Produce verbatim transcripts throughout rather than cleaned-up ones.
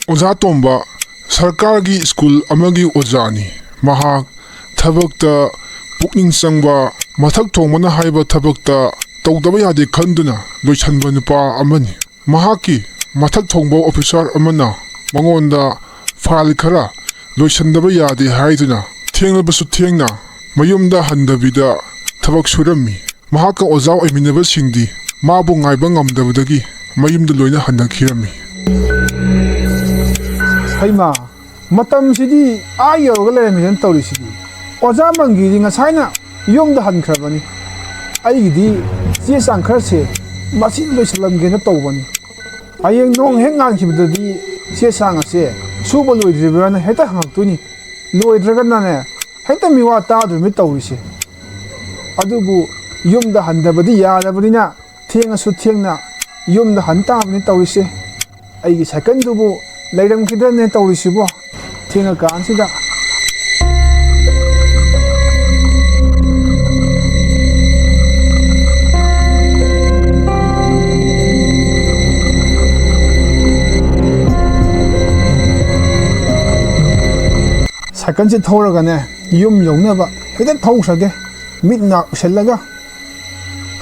ꯑꯣꯖꯥ ꯇꯣꯝꯕ ꯁꯔꯀꯥꯔꯒꯤ ꯁ꯭ꯀꯨꯜ ꯑꯃꯒꯤ ꯑꯣꯖꯥꯅꯤ꯫ ꯃꯍꯥꯛ ꯊꯕꯛꯇ ꯄꯨꯛꯅꯤꯡ ꯆꯪꯕ, ꯃꯊꯛ ꯊꯣꯡꯕꯅ ꯍꯥꯏꯕ ꯊꯕꯛꯇ ꯇꯧꯗꯕ ꯌꯥꯗꯦ ꯈꯟꯗꯨꯅ ꯂꯣꯏꯁꯤꯟꯕ ꯅꯨꯄꯥ ꯑꯃꯅꯤ꯫ ꯃꯍꯥꯛꯀꯤ ꯃꯊꯛ ꯊꯣꯡꯕ ꯑꯣꯐꯤꯁꯥꯔ ꯑꯃꯅ ꯃꯉꯣꯟꯗ ꯐꯥꯏꯜ ꯈꯔ ꯂꯣꯏꯁꯤꯟꯗꯕ ꯌꯥꯗꯦ ꯍꯥꯏꯗꯨꯅ ꯊꯦꯡꯂꯕꯁꯨ ꯊꯦꯡꯅ ꯃꯌꯨꯝꯗ ꯍꯟꯗꯕꯤꯗ ꯊꯕꯛ ꯁꯨꯔꯝꯃꯤ꯫ ꯃꯍꯥꯛꯀ ꯑꯣꯖꯥ ꯑꯣꯏꯃꯤꯟꯅꯕꯁꯤꯡꯗꯤ ꯃꯥꯕꯨ ꯉꯥꯏꯕ ꯉꯝꯗꯕꯗꯒꯤ ꯃꯌꯨꯝꯗ ꯂꯣꯏꯅ ꯍꯟꯅꯈꯤꯔꯝꯃꯤ꯫ ꯍꯩꯃꯥ, ꯃꯇꯝꯁꯤꯗꯤ ꯑꯥ ꯌꯧꯔꯒ ꯂꯩꯔꯝꯃꯤꯗꯅ ꯇꯧꯔꯤꯁꯤꯗꯤ꯫ ꯑꯣꯖꯥ ꯃꯪꯒꯤꯗꯤ ꯉꯁꯥꯏꯅ ꯌꯨꯝꯗ ꯍꯟꯈ꯭ꯔꯕꯅꯤ꯫ ꯑꯩꯒꯤꯗꯤ ꯆꯦ ꯆꯥꯡ ꯈꯔꯁꯦ ꯃꯁꯤ ꯂꯣꯏꯁꯤꯜꯂꯝꯒꯦꯅ ꯇꯧꯕꯅꯤ꯫ ꯍꯌꯦꯡ ꯅꯣꯡ ꯍꯦꯛ ꯉꯥꯟꯈꯤꯕꯗꯗꯤ ꯆꯦ ꯆꯥꯡ ꯑꯁꯦ ꯁꯨꯕ ꯂꯣꯏꯗ꯭ꯔꯤꯕ꯭ꯔꯥꯅ ꯍꯦꯛꯇ ꯍꯪꯉꯛꯇꯣꯏꯅꯤ꯫ ꯂꯣꯏꯗ꯭ꯔꯒꯅꯅꯦ, ꯍꯦꯛꯇ ꯃꯤꯋꯥ ꯇꯥꯗꯣꯔꯤꯕꯅꯤ ꯇꯧꯔꯤꯁꯦ꯫ ꯑꯗꯨꯕꯨ ꯌꯨꯝꯗ ꯍꯟꯗꯕꯗꯤ ꯌꯥꯗꯕꯅꯤꯅ ꯊꯦꯡꯉꯁꯨ ꯊꯦꯡꯅ ꯌꯨꯝꯗ ꯍꯟ ꯇꯥꯕꯅꯤ ꯇꯧꯔꯤꯁꯦ꯫ ꯑꯩꯒꯤ ꯁꯥꯏꯀꯜꯗꯨꯕꯨ ꯂꯩꯔꯝꯈꯤꯗ꯭ꯔꯅꯦ ꯇꯧꯔꯤꯁꯤꯕꯣ, ꯊꯦꯡꯉꯀꯥꯟꯁꯤꯗ꯫ ꯁꯥꯏꯀꯜꯁꯦ ꯊꯧꯔꯒꯅꯦ, ꯌꯨꯝ ꯌꯧꯅꯕ ꯍꯦꯛꯇ ꯊꯧꯈ꯭ꯔꯒꯦ, ꯃꯤꯠ ꯅꯥ ꯎꯏꯁꯜꯂꯒ꯫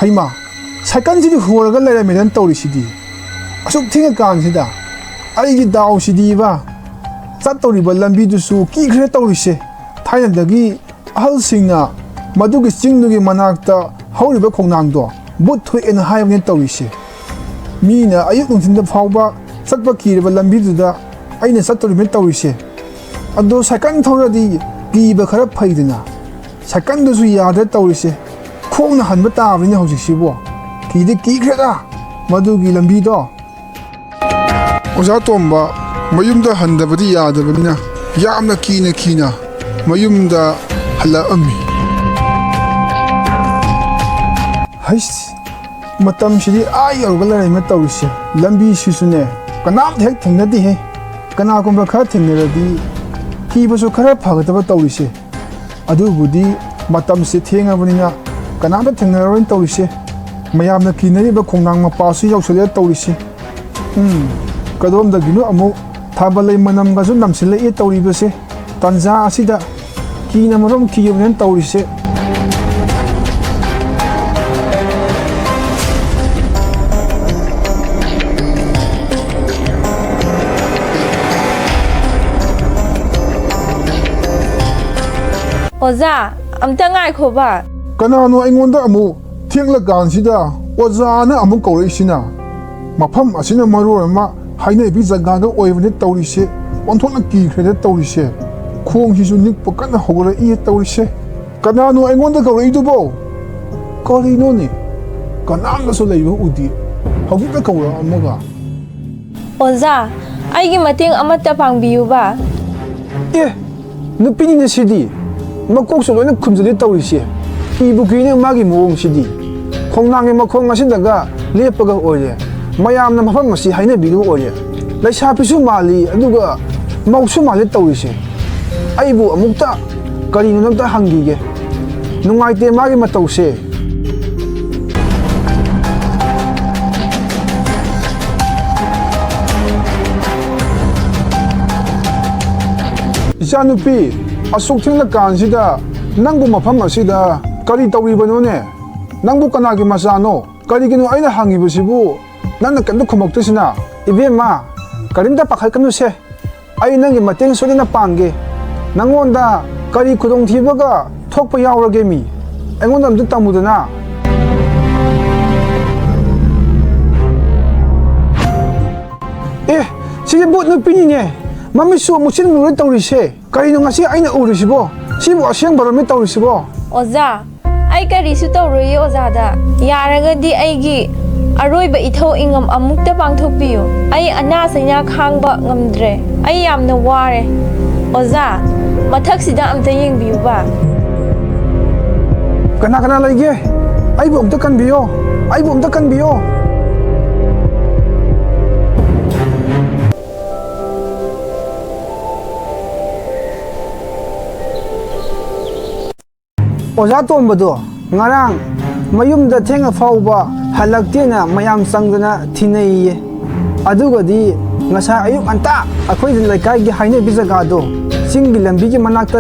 ꯍꯩꯃꯥ, ꯁꯥꯏꯀꯜꯁꯤꯗꯤ ꯍꯣꯔꯒ ꯂꯩꯔꯝꯃꯦꯗꯅ ꯇꯧꯔꯤꯁꯤꯗꯤ꯫ ꯑꯁꯨꯛ ꯊꯦꯡꯉꯀꯥꯟꯁꯤꯗ꯫ ꯑꯩꯒꯤ ꯗꯥꯎꯁꯤꯗꯤꯕ, ꯆꯠꯇꯧꯔꯤꯕ ꯂꯝꯕꯤꯗꯨꯁꯨ ꯀꯤꯈ꯭ꯔꯦ ꯇꯧꯔꯤꯁꯦ꯫ ꯊꯥꯏꯅꯗꯒꯤ ꯑꯍꯜꯁꯤꯡꯅ ꯃꯗꯨꯒꯤ ꯆꯤꯡꯗꯨꯒꯤ ꯃꯅꯥꯛꯇ ꯍꯧꯔꯤꯕ ꯈꯣꯡꯅꯥꯡꯗꯣ ꯚꯨꯠ ꯊꯣꯛꯑꯦꯅ ꯍꯥꯏꯕꯅꯦ ꯇꯧꯔꯤꯁꯦ꯫ ꯃꯤꯅ ꯑꯌꯨꯛ ꯅꯨꯡꯊꯤꯟꯗ ꯐꯥꯎꯕ ꯆꯠꯄ ꯀꯤꯔꯕ ꯂꯝꯕꯤꯗꯨꯗ ꯑꯩꯅ ꯆꯠꯇꯧꯔꯤꯕꯅꯤ ꯇꯧꯔꯤꯁꯦ꯫ ꯑꯗꯣ ꯁꯥꯏꯀꯜ ꯊꯧꯔꯗꯤ ꯀꯤꯕ ꯈꯔ ꯐꯩꯗꯅ꯫ ꯁꯥꯏꯀꯜꯗꯨꯁꯨ ꯌꯥꯗ꯭ꯔꯦ ꯇꯧꯔꯤꯁꯦ꯫ ꯈꯣꯡꯅ ꯍꯟꯕ ꯇꯥꯕꯅꯤꯅꯦ ꯍꯧꯖꯤꯛꯁꯤꯕꯣ꯫ ꯀꯤꯗꯤ ꯀꯤꯈ꯭ꯔꯦꯗ ꯃꯗꯨꯒꯤ ꯂꯝꯕꯤꯗꯣ꯫ ꯑꯣꯖꯥ ꯇꯣꯝꯕ ꯃꯌꯨꯝꯗ ꯍꯟꯗꯕꯗꯤ ꯌꯥꯗꯕꯅꯤꯅ ꯌꯥꯝꯅ ꯀꯤꯅ ꯀꯤꯅ ꯃꯌꯨꯝꯗ ꯍꯜꯂꯛꯑꯝꯃꯤ꯫ ꯍꯩꯁ, ꯃꯇꯝꯁꯤꯗꯤ ꯑꯥ ꯌꯧꯔꯒ ꯂꯩꯔꯝꯃꯦ ꯇꯧꯔꯤꯁꯦ꯫ ꯂꯝꯕꯤꯁꯤꯁꯨꯅꯦ, ꯀꯅꯥꯝꯇ ꯍꯦꯛ ꯊꯦꯡꯅꯗꯦꯍꯦ꯫ ꯀꯅꯥꯒꯨꯝꯕ ꯈꯔ ꯊꯦꯡꯅꯔꯗꯤ ꯀꯤꯕꯁꯨ ꯈꯔ ꯐꯒꯗꯕ ꯇꯧꯔꯤꯁꯦ꯫ ꯑꯗꯨꯕꯨꯗꯤ ꯃꯇꯝꯁꯦ ꯊꯦꯡꯉꯕꯅꯤꯅ ꯀꯅꯥꯝꯇ ꯊꯦꯡꯅꯔꯔꯣꯏꯅ ꯇꯧꯔꯤꯁꯦ꯫ ꯃꯌꯥꯝꯅ ꯀꯤꯅꯔꯤꯕ ꯈꯣꯡꯅꯥꯡ ꯃꯄꯥꯁꯨ ꯌꯧꯁꯤꯜꯂꯛꯑꯦ ꯇꯧꯔꯤꯁꯦ꯫ ꯎꯝ, ꯀꯗꯣꯝꯗꯒꯤꯅꯣ ꯑꯃꯨꯛ ꯊꯥꯕꯜ ꯂꯩ ꯃꯅꯝꯒꯁꯨ ꯅꯝꯁꯤꯜꯂꯛꯏ ꯇꯧꯔꯤꯕꯁꯦ꯫ ꯇꯟꯖꯥ ꯑꯁꯤꯗ ꯀꯤꯅ ꯃꯔꯣꯝ ꯀꯤꯕꯅꯦꯅ ꯇꯧꯔꯤꯁꯦ꯫ ꯑꯣꯖꯥ, ꯑꯝꯇ ꯉꯥꯏꯈꯣꯕ꯫ ꯀꯅꯥꯅꯣ ꯑꯩꯉꯣꯟꯗ ꯑꯃꯨꯛ ꯊꯦꯡꯂꯀꯥꯟꯁꯤꯗ ꯑꯣꯖꯥꯅ ꯑꯃꯨꯛ ꯀꯧꯔꯛꯏꯁꯤꯅ? ꯃꯐꯝ ꯑꯁꯤꯅ ꯃꯔꯣꯜ ꯑꯃ ꯍꯥꯏꯅꯕꯤ ꯖꯒꯥꯗ ꯑꯣꯏꯕꯅꯦ ꯇꯧꯔꯤꯁꯦ꯫ ꯑꯣꯟꯊꯣꯛꯅ ꯀꯤꯈ꯭ꯔꯦꯗ ꯇꯧꯔꯤꯁꯦ꯫ ꯈꯣꯡꯁꯤꯁꯨ ꯅꯤꯛꯄ ꯀꯟꯅ ꯍꯧꯒꯠꯂꯛꯏ ꯇꯧꯔꯤꯁꯦ꯫ ꯀꯅꯥꯅꯣ ꯑꯩꯉꯣꯟꯗ ꯀꯧꯔꯛꯏꯗꯨꯕꯣ? ꯀꯔꯤꯅꯣꯅꯦ? ꯀꯅꯥꯝꯇꯁꯨ ꯂꯩꯕ ꯎꯗꯦ꯫ ꯍꯧꯖꯤꯛꯇ ꯀꯧꯔꯛꯑꯝꯃꯒ꯫ ꯑꯣꯖꯥ, ꯑꯩꯒꯤ ꯃꯇꯦꯡ ꯑꯃꯠꯇ ꯄꯥꯡꯕꯤꯌꯨꯕ꯫ ꯑꯦ, ꯅꯨꯄꯤꯅꯤꯅꯦ ꯁꯤꯗꯤ꯫ ꯃꯀꯣꯛꯁꯨ ꯂꯣꯏꯅ ꯈꯨꯝꯖꯤꯜꯂꯤ ꯇꯧꯔꯤꯁꯦ꯫ ꯀꯤꯕꯨ ꯀꯤꯅꯦ ꯃꯥꯒꯤ ꯃꯑꯣꯡꯁꯤꯗꯤ꯫ ꯈꯣꯡꯅꯥꯡꯒꯤ ꯃꯈꯣꯡ ꯑꯁꯤꯗꯒ ꯂꯦꯞꯄꯒ ꯑꯣꯏꯔꯦ꯫ ꯃꯌꯥꯝꯅ ꯃꯐꯝ ꯑꯁꯤ ꯍꯥꯏꯅꯕꯤꯗꯨ ꯑꯣꯏꯔꯦ꯫ ꯂꯩꯁꯥꯕꯤꯁꯨ ꯃꯥꯜꯂꯤ, ꯑꯗꯨꯒ ꯃꯧꯁꯨ ꯃꯥꯜꯂꯤ ꯇꯧꯔꯤꯁꯦ꯫ ꯑꯩꯕꯨ ꯑꯃꯨꯛꯇ ꯀꯔꯤꯅꯣ ꯑꯝꯇ ꯍꯪꯈꯤꯒꯦ꯫ ꯅꯨꯡꯉꯥꯏꯇꯦ ꯃꯥꯒꯤ ꯃꯇꯧꯁꯦ꯫ ꯏꯆꯥꯅꯨꯄꯤ, ꯑꯁꯨꯛ ꯊꯦꯡꯂꯀꯥꯟꯁꯤꯗ ꯅꯪꯕꯨ ꯃꯐꯝ ꯑꯁꯤꯗ ꯀꯔꯤ ꯇꯧꯔꯤꯕꯅꯣꯅꯦ? ꯅꯪꯕꯨ ꯀꯅꯥꯒꯤ ꯃꯆꯥꯅꯣ? ꯀꯔꯤꯒꯤꯅꯣ ꯑꯩꯅ ꯍꯪꯉꯤꯕꯁꯤꯕꯨ ꯅꯪꯅ ꯀꯔꯤꯝꯇ ꯈꯨꯝꯃꯛꯇ꯭ꯔꯤꯁꯤꯅ? ꯏꯕꯦꯝꯃ, ꯀꯔꯤꯝꯇ ꯄꯥꯈꯠꯀꯅꯨꯁꯦ꯫ ꯑꯩ ꯅꯪꯒꯤ ꯃꯇꯦꯡ ꯁꯣꯏꯗꯅ ꯄꯥꯡꯒꯦ꯫ ꯅꯪꯉꯣꯟꯗ ꯀꯔꯤ ꯈꯨꯗꯣꯡꯊꯤꯕꯒ ꯊꯣꯛꯄ ꯌꯥꯎꯔꯒꯦ ꯃꯤ? ꯑꯩꯉꯣꯟꯗ ꯑꯝꯇ ꯇꯝꯃꯨꯗꯅ꯫ ꯑꯦ, ꯁꯤꯗꯤ ꯚꯨꯠ ꯅꯨꯄꯤꯅꯤꯅꯦ꯫ ꯃꯃꯤꯠꯁꯨ ꯃꯨꯠꯁꯤꯟ ꯃꯨꯔꯦ ꯇꯧꯔꯤꯁꯦ꯫ ꯀꯔꯤꯅꯣ ꯉꯁꯤ ꯑꯩꯅ ꯎꯔꯤꯁꯤꯕꯣ? ꯁꯤꯕꯨ ꯑꯁꯦꯡꯕꯔꯣꯃꯤ ꯇꯧꯔꯤꯁꯤꯕꯣ? ꯑꯣꯖꯥ, ꯑꯩ ꯀꯔꯤꯁꯨ ꯇꯧꯔꯣꯏꯌꯦ ꯑꯣꯖꯥꯗ꯫ ꯌꯥꯔꯒꯗꯤ ꯑꯩꯒꯤ ꯑꯔꯣꯏꯕ ꯏꯊꯧ ꯏꯉꯝ ꯑꯃꯨꯛꯇ ꯄꯥꯡꯊꯣꯛꯄꯤꯌꯨ꯫ ꯑꯩ ꯑꯅꯥ ꯆꯩꯅꯥ ꯈꯥꯡꯕ ꯉꯝꯗ꯭ꯔꯦ꯫ ꯑꯩ ꯌꯥꯝꯅ ꯋꯥꯔꯦ꯫ ꯑꯣꯖꯥ, ꯃꯊꯛꯁꯤꯗ ꯑꯝꯇ ꯌꯦꯡꯕꯤꯌꯨꯕ꯫ ꯀꯅꯥ ꯀꯅꯥ ꯂꯩꯒꯦ? ꯑꯩꯕꯨ ꯑꯝꯇ ꯀꯟꯕꯤꯌꯣ꯫ ꯑꯩꯕꯨ ꯑꯝꯇ ꯀꯟꯕꯤꯌꯣ꯫ ꯑꯣꯖꯥ ꯇꯣꯝꯕꯗꯣ ꯉꯔꯥꯡ ꯃꯌꯨꯝꯗ ꯊꯦꯡꯅ ꯐꯥꯎꯕ ꯍꯜꯂꯛꯇꯦꯅ ꯃꯌꯥꯝ ꯆꯪꯗꯅ ꯊꯤꯅꯩꯌꯦ꯫ ꯑꯗꯨꯒꯗꯤ ꯉꯁꯥꯏ ꯑꯌꯨꯛ ꯉꯟꯇꯥ ꯑꯩꯈꯣꯏꯒꯤ ꯂꯩꯀꯥꯏꯒꯤ ꯍꯥꯏꯅꯕꯤ ꯖꯒꯥꯗꯣ, ꯆꯤꯡꯒꯤ ꯂꯝꯕꯤꯒꯤ ꯃꯅꯥꯛꯇ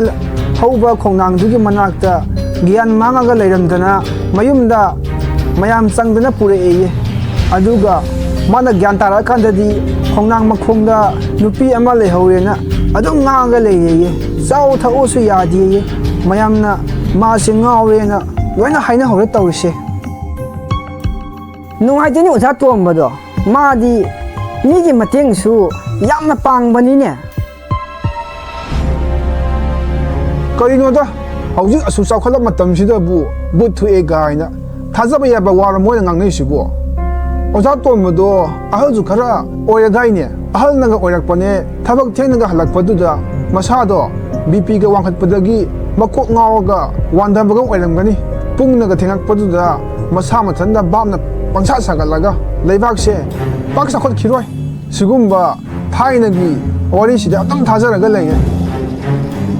ꯍꯧꯕ ꯈꯣꯡꯅꯥꯡꯗꯨꯒꯤ ꯃꯅꯥꯛꯇ ꯒ꯭ꯌꯥꯟ ꯃꯥꯡꯉꯒ ꯂꯩꯔꯝꯗꯅ ꯃꯌꯨꯝꯗ ꯃꯌꯥꯝ ꯆꯪꯗꯅ ꯄꯨꯔꯛꯑꯦꯌꯦ꯫ ꯑꯗꯨꯒ ꯃꯥꯅ ꯒ꯭ꯌꯥꯟ ꯇꯥꯔꯛꯑꯀꯥꯟꯗꯗꯤ ꯈꯣꯡꯅꯥꯡ ꯃꯈꯣꯡꯗ ꯅꯨꯄꯤ ꯑꯃ ꯂꯩꯍꯧꯔꯦꯅ ꯑꯗꯨꯝ ꯉꯥꯡꯉꯒ ꯂꯩꯔꯦꯌꯦ꯫ ꯆꯥꯎ ꯊꯛꯎꯁꯨ ꯌꯥꯗꯦꯌꯦ꯫ ꯃꯌꯥꯝꯅ ꯃꯥꯁꯦ ꯉꯥꯎꯔꯦꯅ ꯂꯣꯏꯅ ꯍꯥꯏꯅꯍꯧꯔꯦ ꯇꯧꯔꯤꯁꯦ꯫ ꯅꯨꯡꯉꯥꯏꯇꯦꯅꯦ ꯑꯣꯖꯥ ꯇꯣꯝꯕꯗꯣ, ꯃꯥꯗꯤ ꯃꯤꯒꯤ ꯃꯇꯦꯡꯁꯨ ꯌꯥꯝꯅ ꯄꯥꯡꯕꯅꯤꯅꯦ꯫ ꯀꯔꯤꯅꯣꯗ, ꯍꯧꯖꯤꯛ ꯑꯁꯨꯛ ꯆꯥꯎꯈꯠꯂꯕ ꯃꯇꯝꯁꯤꯗꯕꯨ ꯕꯨꯠ ꯊꯣꯛꯑꯦ ꯀꯥꯏꯅ ꯊꯥꯖꯕ ꯌꯥꯕ ꯋꯥꯔꯣ ꯃꯣꯏꯅ ꯉꯥꯡꯅꯩꯁꯤꯕꯨ? ꯑꯣꯖꯥ ꯇꯣꯝꯕꯗꯣ ꯑꯍꯜꯁꯨ ꯈꯔ ꯑꯣꯏꯔꯗꯥꯏꯅꯦ? ꯑꯍꯜꯅꯒ ꯑꯣꯏꯔꯛꯄꯅꯦ, ꯊꯕꯛ ꯊꯦꯡꯅꯒ ꯍꯜꯂꯛꯄꯗꯨꯗ ꯃꯁꯥꯗꯣ ꯕꯤ ꯄꯤꯒ ꯋꯥꯡꯈꯠꯄꯗꯒꯤ ꯃꯀꯣꯛ ꯉꯥꯎꯔꯒ ꯋꯥꯟꯊꯕꯒ ꯑꯣꯏꯔꯝꯒꯅꯤ꯫ ꯄꯨꯡꯅꯒ ꯊꯦꯡꯉꯛꯄꯗꯨꯗ ꯃꯁꯥ ꯃꯊꯟꯇ ꯚꯥꯞꯅ ꯄꯪꯁꯥ ꯁꯥꯒꯠꯂꯒ ꯂꯩꯕꯥꯛꯁꯦ ꯄꯥꯛ ꯆꯥꯎꯈꯠꯈꯤꯔꯣꯏ꯫ ꯁꯤꯒꯨꯝꯕ ꯊꯥꯏꯅꯒꯤ ꯋꯥꯔꯤꯁꯤꯗ ꯑꯗꯨꯝ ꯊꯥꯖꯔꯒ ꯂꯩꯌꯦ꯫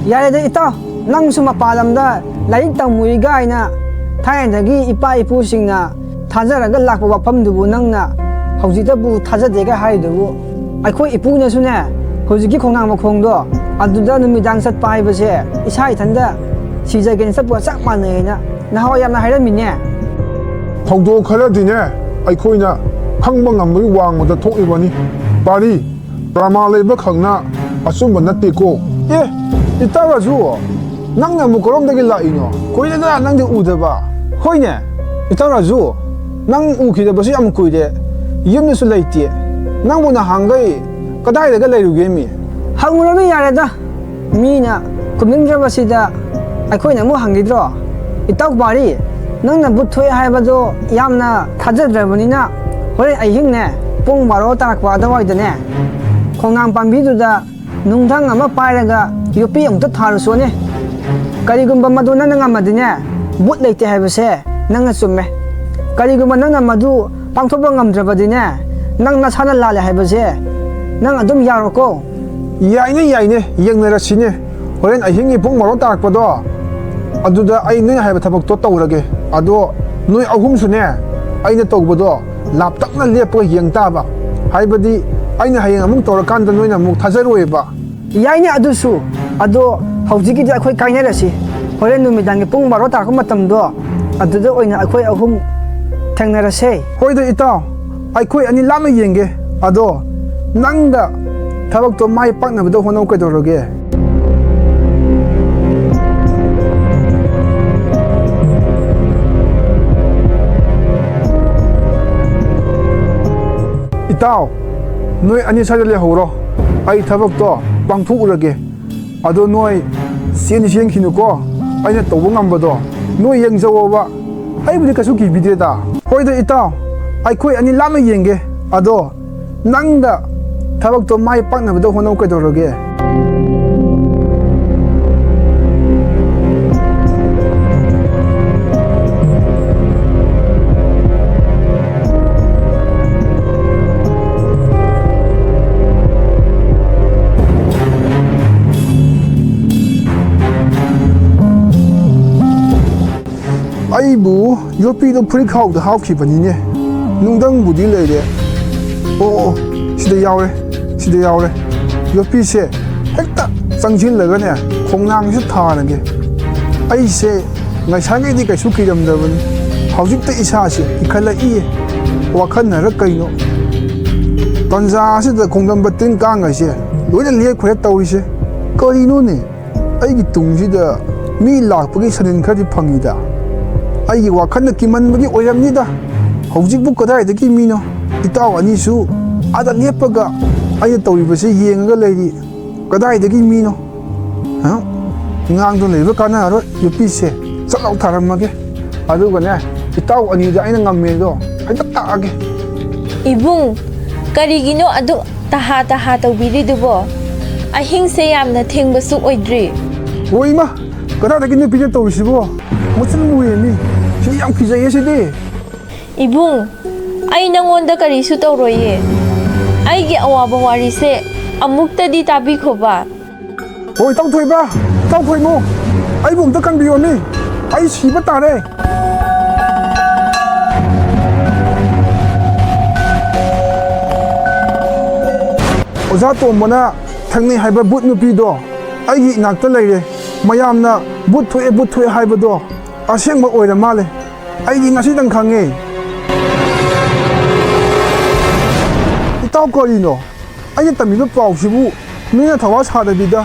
ꯌꯥꯔꯦꯗ ꯏꯇꯥꯎ, ꯅꯪꯁꯨ ꯃꯄꯥꯟ ꯂꯝꯗ ꯂꯥꯏꯔꯤꯛ ꯇꯝꯃꯨꯏ ꯀꯥꯏꯅ ꯊꯥꯏꯅꯗꯒꯤ ꯏꯄꯥ ꯏꯄꯨꯁꯤꯡꯅ ꯊꯥꯖꯔꯒ ꯂꯥꯛꯄ ꯋꯥꯐꯝꯗꯨꯕꯨ ꯅꯪꯅ ꯍꯧꯖꯤꯛꯇꯕꯨ ꯊꯥꯖꯗꯦꯒ ꯍꯥꯏꯔꯤꯗꯨꯕꯨ? ꯑꯩꯈꯣꯏ ꯏꯄꯨꯅꯁꯨꯅꯦ, ꯍꯧꯖꯤꯛꯀꯤ ꯈꯣꯡꯅꯥꯡ ꯃꯈꯣꯡꯗꯣ ꯑꯗꯨꯗ ꯅꯨꯃꯤꯗꯥꯡ ꯆꯠꯄ ꯍꯥꯏꯕꯁꯦ ꯏꯁꯥ ꯏꯊꯟꯗ ꯁꯤꯖꯒꯦꯅ ꯆꯠꯄꯒ ꯆꯞ ꯃꯥꯟꯅꯩꯅ ꯅꯍꯥꯟꯋꯥꯏ ꯌꯥꯝꯅ ꯍꯥꯏꯔꯝꯃꯤꯅꯦ꯫ ꯊꯧꯗꯣꯛ ꯈꯔꯗꯤꯅꯦ, ꯑꯩꯈꯣꯏꯅ ꯈꯪꯕ ꯉꯝꯕꯒꯤ ꯋꯥꯡꯃꯗ ꯊꯣꯛꯂꯤꯕꯅꯤ꯫ ꯄꯥꯔꯤ, ꯄ꯭ꯔꯃꯥꯟ ꯂꯩꯕ ꯈꯛꯅ ꯑꯆꯨꯝꯕ ꯅꯠꯇꯦꯀꯣ꯫ ꯑꯦ, ꯏꯇꯥꯎ ꯔꯥꯖꯨ, ꯅꯪꯅ ꯑꯃꯨꯛ ꯀꯔꯣꯝꯗꯒꯤ ꯂꯥꯛꯏꯅꯣ? ꯀꯨꯏꯔꯦꯗ ꯅꯪꯗꯤ ꯎꯗꯕ꯫ ꯍꯣꯏꯅꯦ, ꯏꯇꯥꯎ ꯔꯥꯖꯨ, ꯅꯪ ꯎꯈꯤꯗꯕꯁꯨ ꯌꯥꯝ ꯀꯨꯏꯔꯦ꯫ ꯌꯨꯝꯗꯁꯨ ꯂꯩꯇꯦ꯫ ꯅꯪꯕꯨ ꯅꯍꯥꯟꯈꯩ ꯀꯗꯥꯏꯗꯒ ꯂꯩꯔꯨꯒꯦ ꯃꯤ? ꯍꯪꯉꯨꯔꯅꯨ ꯌꯥꯔꯦꯗ꯫ ꯃꯤꯅ ꯈꯨꯝꯅꯤꯡꯗ꯭ꯔꯕꯁꯤꯗ ꯑꯩꯈꯣꯏꯅ ꯑꯃꯨꯛ ꯍꯪꯈꯤꯗ꯭ꯔꯣ? ꯏꯇꯥꯎ ꯄꯥꯔꯤ, ꯅꯪꯅ ꯕꯨꯠ ꯊꯣꯛꯑꯦ ꯍꯥꯏꯕꯗꯣ ꯌꯥꯝꯅ ꯊꯥꯖꯗ꯭ꯔꯕꯅꯤꯅ ꯍꯣꯔꯦꯟ ꯑꯍꯤꯡꯅꯦ ꯄꯨꯡ ꯕꯥꯔꯣ ꯇꯥꯔꯛꯄ ꯑꯗꯨꯋꯥꯏꯗꯅꯦ ꯈꯣꯡꯅꯥꯡ ꯄꯥꯝꯕꯤꯗꯨꯗ ꯅꯨꯡꯊꯪ ꯑꯃ ꯄꯥꯏꯔꯒ ꯌꯣꯠꯄꯤ ꯑꯃꯨꯛꯇ ꯊꯥꯔꯨꯁꯣꯅꯦ꯫ ꯀꯔꯤꯒꯨꯝꯕ ꯃꯗꯨ ꯅꯪꯅ ꯉꯝꯃꯗꯤꯅꯦ, ꯕꯨꯠ ꯂꯩꯇꯦ ꯍꯥꯏꯕꯁꯦ ꯅꯪꯅ ꯆꯨꯝꯃꯦ꯫ ꯀꯔꯤꯒꯨꯝꯕ ꯅꯪꯅ ꯃꯗꯨ ꯄꯥꯡꯊꯣꯛꯄ ꯉꯝꯗ꯭ꯔꯕꯗꯤꯅꯦ, ꯅꯪ ꯅꯁꯥꯅ ꯂꯥꯜꯂꯦ ꯍꯥꯏꯕꯁꯦ ꯅꯪ ꯑꯗꯨꯝ ꯌꯥꯔꯣꯀꯣ꯫ ꯌꯥꯏꯅꯦ, ꯌꯥꯏꯅꯦ, ꯌꯦꯡꯅꯔꯁꯤꯅꯦ꯫ ꯍꯣꯔꯦꯟ ꯑꯍꯤꯡꯒꯤ ꯄꯨꯡ ꯕꯥꯔꯣ ꯇꯥꯔꯛꯄꯗꯣ, ꯑꯗꯨꯗ ꯑꯩ ꯅꯣꯏꯅ ꯍꯥꯏꯕ ꯊꯕꯛꯇꯣ ꯇꯧꯔꯒꯦ꯫ ꯑꯗꯣ ꯅꯣꯏ ꯑꯍꯨꯝꯁꯨꯅꯦ, ꯑꯩꯅ ꯇꯧꯕꯗꯣ ꯂꯥꯞꯇꯛꯅ ꯂꯦꯞꯄꯒ ꯌꯦꯡ ꯇꯥꯕ꯫ ꯍꯥꯏꯕꯗꯤ ꯑꯩꯅ ꯍꯌꯦꯡ ꯑꯃꯨꯛ ꯇꯧꯔꯀꯥꯟꯗ ꯅꯣꯏꯅ ꯑꯃꯨꯛ ꯊꯥꯖꯔꯣꯏꯕ꯫ ꯌꯥꯏꯅꯦ ꯑꯗꯨꯁꯨ꯫ ꯑꯗꯣ ꯍꯧꯖꯤꯛꯀꯤꯗꯤ ꯑꯩꯈꯣꯏ ꯀꯥꯏꯅꯔꯁꯤ꯫ ꯍꯣꯔꯦꯟ ꯅꯨꯃꯤꯗꯥꯡꯒꯤ ꯄꯨꯡ ꯕꯥꯔꯣ ꯇꯥꯔꯛꯄ ꯃꯇꯝꯗꯣ, ꯑꯗꯨꯗ ꯑꯣꯏꯅ ꯑꯩꯈꯣꯏ ꯑꯍꯨꯝ ꯊꯦꯡꯅꯔꯁꯦ꯫ ꯍꯣꯏꯗ ꯏꯇꯥꯎ, ꯑꯩꯈꯣꯏ ꯑꯅꯤ ꯂꯥꯞꯅ ꯌꯦꯡꯒꯦ꯫ ꯑꯗꯣ ꯅꯪꯗ ꯊꯕꯛꯇꯣ ꯃꯥꯏ ꯄꯥꯛꯅꯕꯗ ꯍꯣꯠꯅꯧ ꯀꯩꯗꯧꯔꯒꯦ? ꯏꯇꯥꯎ, ꯅꯣꯏ ꯑꯅꯤ ꯁ꯭ꯋꯥꯏꯗ ꯂꯩꯍꯧꯔꯣ, ꯑꯩ ꯊꯕꯛꯇꯣ ꯄꯥꯡꯊꯣꯛꯎꯔꯒꯦ꯫ ꯑꯗꯣ ꯅꯣꯏ ꯆꯦꯟꯗꯤ ꯆꯦꯟꯈꯤꯅꯨꯀꯣ, ꯑꯩꯅ ꯇꯧꯕ ꯉꯝꯕꯗꯣ ꯅꯣꯏ ꯌꯦꯡꯖꯧꯋꯣꯕ꯫ ꯑꯩꯕꯨꯗꯤ ꯀꯩꯁꯨ ꯀꯤꯕꯤꯗꯦꯗ꯫ ꯍꯣꯏꯗ ꯏꯇꯥꯎ, ꯑꯩꯈꯣꯏ ꯑꯅꯤ ꯂꯥꯞꯅ ꯌꯦꯡꯒꯦ꯫ ꯑꯗꯣ ꯅꯪꯗ ꯊꯕꯛꯇꯣ ꯃꯥꯏ ꯄꯥꯛꯅꯕꯗ ꯍꯣꯠꯅꯧ ꯀꯩꯗꯧꯔꯒꯦ? ꯑꯩꯕꯨ ꯌꯣꯠꯄꯤꯗꯣ ꯐꯨꯔꯤꯠ ꯈꯥꯎꯗ ꯍꯥꯞꯈꯤꯕꯅꯤꯅꯦ꯫ ꯅꯨꯡꯗꯪꯕꯨꯗꯤ ꯂꯩꯔꯦ꯫ ꯑꯣ, ꯑꯣ, ꯁꯤꯗ ꯌꯥꯎꯔꯦ, ꯁꯤꯗ ꯌꯥꯎꯔꯦ꯫ ꯌꯣꯠꯄꯤꯁꯦ ꯍꯦꯛꯇ ꯆꯪꯁꯤꯜꯂꯒꯅꯦ, ꯈꯣꯡꯅꯥꯡꯁꯤꯗ ꯊꯥꯔꯒꯦ꯫ ꯑꯩꯁꯦ ꯉꯁꯥꯏꯉꯩꯗꯤ ꯀꯩꯁꯨ ꯀꯤꯔꯝꯗꯕꯅꯤ, ꯍꯧꯖꯤꯛꯇ ꯏꯁꯥꯁꯦ ꯀꯤꯈꯠꯂꯛꯏꯌꯦ꯫ ꯋꯥꯈꯜꯅꯔ ꯀꯩꯅꯣ, ꯇꯟꯖꯥ ꯑꯁꯤꯗ ꯈꯣꯡꯗꯝꯕ ꯇꯤꯟ ꯀꯥꯡ ꯍꯥꯏꯁꯦ ꯂꯣꯏꯅ ꯂꯦꯞꯈ꯭ꯔꯦ ꯇꯧꯔꯤꯁꯦ꯫ ꯀꯔꯤꯅꯣꯅꯦ? ꯑꯩꯒꯤ ꯇꯨꯡꯁꯤꯗ ꯃꯤ ꯂꯥꯛꯄꯒꯤ ꯁꯅꯤꯟ ꯈꯔꯗꯤ ꯐꯪꯉꯤꯗ꯫ ꯑꯩꯒꯤ ꯋꯥꯈꯜꯅ ꯀꯤꯃꯟꯕꯒꯤ ꯑꯣꯏꯔꯝꯅꯤꯗ꯫ ꯍꯧꯖꯤꯛꯄꯨ ꯀꯗꯥꯏꯗꯒꯤ ꯃꯤꯅꯣ? ꯏꯇꯥꯎ ꯑꯅꯤꯁꯨ ꯑꯥꯗ ꯂꯦꯞꯄꯒ ꯑꯩꯅ ꯇꯧꯔꯤꯕꯁꯤ ꯌꯦꯡꯉꯒ ꯂꯩꯔꯤ꯫ ꯀꯗꯥꯏꯗꯒꯤ ꯃꯤꯅꯣ? ꯍꯥ? ꯉꯥꯡꯗꯨꯅ ꯂꯩꯕ ꯀꯥꯟꯅꯔꯔꯣꯏ꯫ ꯌꯣꯠꯄꯤꯁꯦ ꯆꯠ ꯂꯥꯎ ꯊꯥꯔꯝꯃꯒꯦ꯫ ꯑꯗꯨꯒꯅꯦ, ꯏꯇꯥꯎ ꯑꯅꯤꯗ ꯑꯩꯅ ꯉꯝꯃꯦꯗꯣ ꯍꯦꯛꯇ ꯇꯥꯛꯑꯒꯦ꯫ ꯏꯕꯨꯡ, ꯀꯔꯤꯒꯤꯅꯣ ꯑꯗꯨꯛ ꯇꯍꯥ ꯇꯍꯥ ꯇꯧꯕꯤꯔꯤꯗꯨꯕꯣ? ꯑꯍꯤꯡꯁꯦ ꯌꯥꯝꯅ ꯊꯦꯡꯕꯁꯨ ꯑꯣꯏꯗ꯭ꯔꯤ꯫ ꯍꯣ ꯏꯃꯥ, ꯀꯗꯥꯏꯗꯒꯤ ꯅꯨꯄꯤꯅ ꯇꯧꯔꯤꯁꯤꯕꯣ? ꯃꯆꯤꯟ ꯃꯨꯌꯦ ꯃꯤ꯫ ꯁꯤꯗꯤ ꯌꯥꯝ ꯀꯤꯖꯩꯌꯦ ꯁꯤꯗꯤ꯫ ꯏꯕꯨꯡ, ꯑꯩ ꯅꯪꯉꯣꯟꯗ ꯀꯔꯤꯁꯨ ꯇꯧꯔꯣꯏꯌꯦ꯫ ꯑꯩꯒꯤ ꯑꯋꯥꯕ ꯋꯥꯔꯤꯁꯦ ꯑꯃꯨꯛꯇꯗꯤ ꯇꯥꯕꯤꯈꯣꯕ꯫ ꯍꯣꯏ, ꯏꯇꯥꯎ ꯊꯣꯏꯕ, ꯏꯇꯥꯎ ꯈꯣꯏꯃꯨ, ꯑꯩꯕꯨ ꯑꯝꯇ ꯀꯟꯕꯤꯌꯣꯃꯤ, ꯑꯩ ꯁꯤꯕ ꯇꯥꯔꯦ꯫ ꯑꯣꯖꯥ ꯇꯣꯝꯕꯅ ꯊꯦꯡꯅꯩ ꯍꯥꯏꯕ ꯚꯨꯠ ꯅꯨꯄꯤꯗꯣ ꯑꯩꯒꯤ ꯏꯅꯥꯛꯇ ꯂꯩꯔꯦ꯫ ꯃꯌꯥꯝꯅ ꯚꯨꯠ ꯊꯣꯛꯑꯦ, ꯚꯨꯠ ꯊꯣꯛꯑꯦ ꯍꯥꯏꯕꯗꯣ ꯑꯁꯦꯡꯕ ꯑꯣꯏꯔ ꯃꯥꯜꯂꯦ꯫ ꯑꯩꯗꯤ ꯉꯁꯤꯗꯪ ꯈꯪꯉꯦ꯫ ꯏꯇꯥꯎ, ꯀꯔꯤꯅꯣ? ꯑꯩꯅ ꯇꯝꯃꯤꯕ ꯄꯥꯎꯁꯤꯕꯨ ꯅꯣꯏꯅ ꯊꯋꯥ ꯁꯥꯗꯕꯤꯗ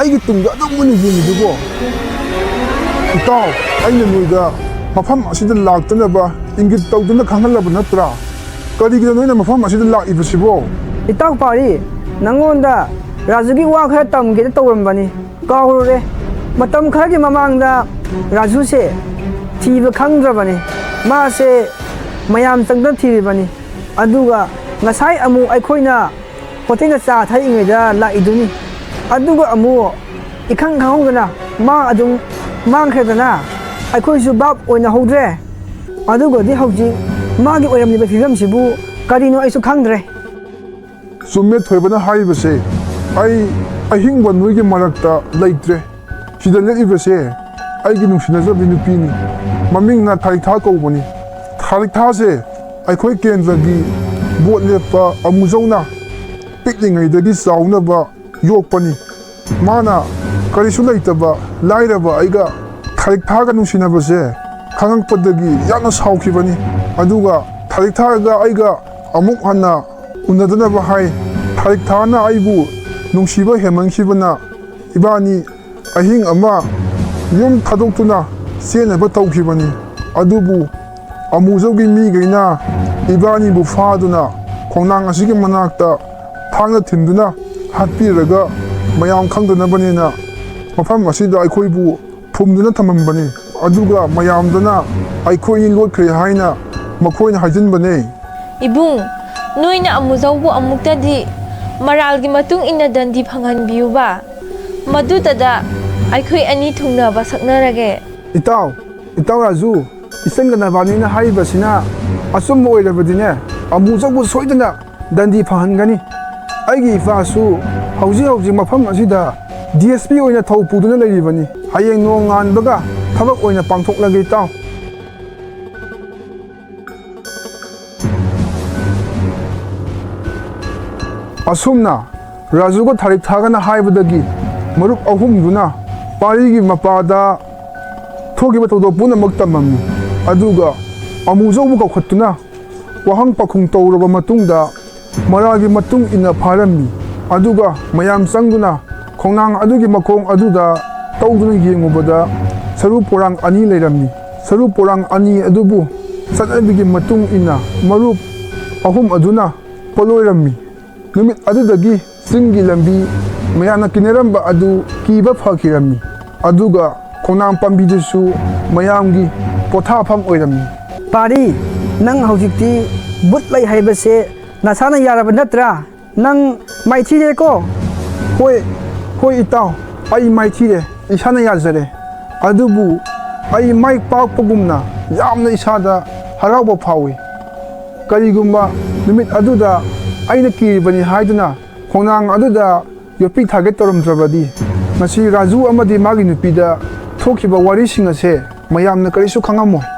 ꯑꯩꯒꯤ ꯇꯨꯡꯗ ꯑꯗꯨꯝ ꯃꯨꯟꯅ ꯌꯦꯡꯉꯤꯗꯨꯕꯣ? ꯏꯇꯥꯎ, ꯑꯩꯅ ꯅꯣꯏꯗ ꯃꯐꯝ ꯑꯁꯤꯗ ꯂꯥꯛꯇꯅꯕ ꯏꯪꯒꯤꯠ ꯇꯧꯗꯨꯅ ꯈꯪꯍꯜꯂꯕ ꯅꯠꯇ꯭ꯔꯥ? ꯀꯔꯤꯒꯤꯅꯣ ꯅꯣꯏꯅ ꯃꯐꯝ ꯑꯁꯤꯗ ꯂꯥꯛꯏꯕꯁꯤꯕꯣ? ꯏꯇꯥꯎ ꯄꯥꯔꯤ, ꯅꯪꯉꯣꯟꯗ ꯔꯥꯖꯨꯒꯤ ꯋꯥ ꯈꯔ ꯇꯝꯒꯦꯅ ꯇꯧꯔꯝꯕꯅꯤ꯫ ꯀꯥꯎꯔꯨꯔꯦ꯫ ꯃꯇꯝ ꯈꯔꯒꯤ ꯃꯃꯥꯡꯗ ꯔꯥꯖꯨꯁꯦ ꯊꯤꯕ ꯈꯪꯗ꯭ꯔꯕꯅꯤ꯫ ꯃꯥꯁꯦ ꯃꯌꯥꯝ ꯆꯪꯗꯅ ꯊꯤꯔꯤꯕꯅꯤ꯫ ꯑꯗꯨꯒ ꯉꯁꯥꯏ ꯑꯃꯨꯛ ꯑꯩꯈꯣꯏꯅ ꯍꯣꯇꯦꯜꯗ ꯆꯥ ꯊꯛꯏꯉꯩꯗ ꯂꯥꯛꯏꯗꯨꯅꯤ꯫ ꯑꯗꯨꯒ ꯑꯃꯨꯛ ꯏꯈꯪ ꯈꯪꯍꯧꯗꯅ ꯃꯥ ꯑꯗꯨꯝ ꯃꯥꯡꯈ꯭ꯔꯦꯗꯅ꯫ ꯑꯩꯈꯣꯏꯁꯨ ꯚꯥꯞ ꯑꯣꯏꯅꯍꯧꯗ꯭ꯔꯦ꯫ ꯑꯗꯨꯒꯗꯤ ꯍꯧꯖꯤꯛ ꯃꯥꯒꯤ ꯑꯣꯏꯔꯝꯂꯤꯕ ꯐꯤꯕꯝꯁꯤꯕꯨ ꯀꯔꯤꯅꯣ ꯑꯩꯁꯨ ꯈꯪꯗ꯭ꯔꯦ꯫ ꯆꯨꯝꯃꯦ ꯊꯣꯏꯕꯅ ꯍꯥꯏꯔꯤꯕꯁꯦ꯫ ꯑꯩ ꯑꯍꯤꯡꯕ ꯅꯣꯏꯒꯤ ꯃꯔꯛꯇ ꯂꯩꯇ꯭ꯔꯦ꯫ ꯁꯤꯗ ꯂꯦꯞꯂꯤꯕꯁꯦ ꯑꯩꯒꯤ ꯅꯨꯡꯁꯤꯅꯖꯕꯤ ꯅꯨꯄꯤꯅꯤ꯫ ꯃꯃꯤꯡꯅ ꯊꯥꯔꯤꯛꯊꯥ ꯀꯧꯕꯅꯤ꯫ ꯊꯥꯔꯤꯛꯊꯥꯁꯦ ꯑꯩꯈꯣꯏ ꯀꯦꯟꯗ꯭ꯔꯒꯤ ꯚꯣꯠ ꯂꯦꯞꯄ ꯑꯃꯨꯖꯧꯅ ꯄꯤꯛꯂꯤꯉꯩꯗꯒꯤ ꯆꯥꯎꯅꯕ ꯌꯣꯛꯄꯅꯤ꯫ ꯃꯥꯅ ꯀꯔꯤꯁꯨ ꯂꯩꯇꯕ ꯂꯥꯏꯔꯕ ꯑꯩꯒ ꯊꯥꯔꯤꯛꯊꯥꯒ ꯅꯨꯡꯁꯤꯅꯕꯁꯦ ꯈꯪꯉꯛꯄꯗꯒꯤ ꯌꯥꯝꯅ ꯁꯥꯎꯈꯤꯕꯅꯤ꯫ ꯑꯗꯨꯒ ꯊꯥꯔꯤꯛꯊꯥꯒ ꯑꯩꯒ ꯑꯃꯨꯛ ꯍꯟꯅ ꯎꯅꯗꯅꯕ ꯍꯥꯏ꯫ ꯊꯥꯔꯤꯛꯊꯥꯅ ꯑꯩꯕꯨ ꯅꯨꯡꯁꯤꯕ ꯍꯦꯟꯃꯟꯈꯤꯕꯅ ꯏꯕꯥꯅꯤ ꯑꯍꯤꯡ ꯑꯃ ꯌꯨꯝ ꯊꯥꯗꯣꯛꯇꯨꯅ ꯆꯦꯟꯅꯕ ꯇꯧꯈꯤꯕꯅꯤ꯫ ꯑꯗꯨꯕꯨ ꯑꯃꯨꯖꯧꯒꯤ ꯃꯤꯈꯩꯅ ꯏꯕꯥꯅꯤꯕꯨ ꯐꯥꯗꯨꯅ ꯈꯣꯡꯅꯥꯡ ꯑꯁꯤꯒꯤ ꯃꯅꯥꯛꯇ ꯊꯥꯡꯅ ꯊꯤꯟꯗꯨꯅ ꯍꯥꯠꯄꯤꯔꯒ ꯃꯌꯥꯝ ꯈꯪꯗꯅꯕꯅꯦꯅ ꯃꯐꯝ ꯑꯁꯤꯗ ꯑꯩꯈꯣꯏꯕꯨ ꯐꯨꯝꯗꯨꯅ ꯊꯝꯃꯝꯕꯅꯤ꯫ ꯑꯗꯨꯒ ꯃꯌꯥꯝꯗꯨꯅ ꯑꯩꯈꯣꯏꯅꯤ ꯂꯣꯠꯈ꯭ꯔꯦ ꯍꯥꯏꯅ ꯃꯈꯣꯏꯅ ꯍꯥꯏꯖꯤꯟꯕꯅꯦ꯫ ꯏꯕꯨꯡ, ꯅꯣꯏꯅ ꯑꯃꯨꯖꯧꯕꯨ ꯑꯃꯨꯛꯇꯗꯤ ꯃꯔꯥꯜꯒꯤ ꯃꯇꯨꯡ ꯏꯟꯅ ꯗꯟꯗꯤ ꯐꯪꯍꯟꯕꯤꯌꯨꯕ꯫ ꯃꯗꯨꯗꯗ ꯑꯩꯈꯣꯏ ꯑꯅꯤ ꯊꯨꯡꯅꯕ ꯁꯛꯅꯔꯒꯦ꯫ ꯏꯇꯥꯎ, ꯏꯇꯥꯎ ꯔꯥꯖꯨ, ꯏꯆꯟꯒ ꯅꯕꯥꯅꯤꯅ ꯍꯥꯏꯔꯤꯕꯁꯤꯅ ꯑꯆꯨꯝꯕ ꯑꯣꯏꯔꯕꯗꯤꯅꯦ, ꯑꯃꯨꯖꯧꯕꯨ ꯁꯣꯏꯗꯅ ꯗꯟꯗꯤ ꯐꯪꯍꯟꯒꯅꯤ꯫ ꯑꯩꯒꯤ ꯏꯄꯥꯁꯨ ꯍꯧꯖꯤꯛ ꯍꯧꯖꯤꯛ ꯃꯐꯝ ꯑꯁꯤꯗ ꯗꯤ ꯑꯦꯁ ꯄꯤ ꯑꯣꯏꯅ ꯊꯧ ꯄꯨꯗꯨꯅ ꯂꯩꯔꯤꯕꯅꯤ꯫ ꯍꯌꯦꯡ ꯅꯣꯡꯉꯥꯟꯕꯒ ꯊꯕꯛ ꯑꯣꯏꯅ ꯄꯥꯡꯊꯣꯛꯂꯒꯦ, ꯏꯇꯥꯎ꯫ ꯑꯁꯨꯝꯅ ꯔꯥꯖꯨꯒ ꯊꯥꯔꯤꯛ ꯊꯥꯒꯅ ꯍꯥꯏꯕꯗꯒꯤ ꯃꯔꯨꯞ ꯑꯍꯨꯝꯗꯨꯅ ꯄꯥꯔꯤꯒꯤ ꯃꯄꯥꯗ ꯊꯣꯛꯈꯤꯕ ꯊꯧꯗꯣꯛ ꯄꯨꯝꯅꯃꯛ ꯇꯝꯂꯝꯃꯤ꯫ ꯑꯗꯨꯒ ꯑꯃꯨꯖꯧꯕꯨ ꯀꯧꯈꯠꯇꯨꯅ ꯋꯥꯍꯪ ꯄꯥꯎꯈꯨꯝ ꯇꯧꯔꯕ ꯃꯇꯨꯡꯗ ꯃꯔꯥꯜꯒꯤ ꯃꯇꯨꯡ ꯏꯟꯅ ꯐꯥꯔꯝꯃꯤ꯫ ꯑꯗꯨꯒ ꯃꯌꯥꯝ ꯆꯪꯗꯨꯅ ꯈꯣꯡꯅꯥꯡ ꯑꯗꯨꯒꯤ ꯃꯈꯣꯡ ꯑꯗꯨꯗ ꯇꯧꯗꯨꯅ ꯌꯦꯡꯉꯨꯕꯗ ꯁꯔꯨ ꯄꯣꯔꯥꯡ ꯑꯅꯤ ꯂꯩꯔꯝꯃꯤ꯫ ꯁꯔꯨ ꯄꯣꯔꯥꯡ ꯑꯅꯤ ꯑꯗꯨꯕꯨ ꯆꯠꯅꯕꯤꯒꯤ ꯃꯇꯨꯡ ꯏꯟꯅ ꯃꯔꯨꯞ ꯑꯍꯨꯝ ꯑꯗꯨꯅ ꯄꯣꯠꯂꯣꯏꯔꯝꯃꯤ꯫ ꯅꯨꯃꯤꯠ ꯑꯗꯨꯗꯒꯤ ꯆꯤꯡꯒꯤ ꯂꯝꯕꯤ ꯃꯌꯥꯝꯅ ꯀꯤꯅꯔꯝꯕ ꯑꯗꯨ ꯀꯤꯕ ꯐꯈꯤꯔꯝꯃꯤ꯫ ꯑꯗꯨꯒ ꯈꯣꯡꯅꯥꯡ ꯄꯥꯝꯕꯤꯗꯨꯁꯨ ꯃꯌꯥꯝꯒꯤ ꯄꯣꯊꯥꯐꯝ ꯑꯣꯏꯔꯝꯃꯤ꯫ ꯄꯥꯔꯤ, ꯅꯪ ꯍꯧꯖꯤꯛꯇꯤ ꯕꯨꯠ ꯂꯩ ꯍꯥꯏꯕꯁꯦ ꯅꯁꯥꯅ ꯌꯥꯔꯕ ꯅꯠꯇ꯭ꯔꯥ? ꯅꯪ ꯃꯥꯏꯊꯤꯔꯦꯀꯣ? ꯍꯣꯏ, ꯍꯣꯏ ꯏꯇꯥꯎ, ꯑꯩ ꯃꯥꯏꯊꯤꯔꯦ, ꯏꯁꯥꯅ ꯌꯥꯖꯔꯦ꯫ ꯑꯗꯨꯕꯨ ꯑꯩ ꯃꯥꯏ ꯄꯥꯛꯄꯒꯨꯝꯅ ꯌꯥꯝꯅ ꯏꯁꯥꯗ ꯍꯔꯥꯎꯕ ꯐꯥꯎꯏ꯫ ꯀꯔꯤꯒꯨꯝꯕ ꯅꯨꯃꯤꯠ ꯑꯗꯨꯗ ꯑꯩꯅ ꯀꯤꯔꯤꯕꯅꯤ ꯍꯥꯏꯗꯨꯅ ꯈꯣꯡꯅꯥꯡ ꯑꯗꯨꯗ ꯌꯣꯠꯄꯤ ꯊꯥꯒꯦ ꯇꯧꯔꯝꯗ꯭ꯔꯕꯗꯤ ꯉꯁꯤ ꯔꯥꯖꯨ ꯑꯃꯗꯤ ꯃꯥꯒꯤ ꯅꯨꯄꯤꯗ ꯊꯣꯛꯈꯤꯕ ꯋꯥꯔꯤꯁꯤꯡ ꯑꯁꯦ ꯃꯌꯥꯝꯅ ꯀꯔꯤꯁꯨ ꯈꯪꯉꯝꯃꯣꯏ꯫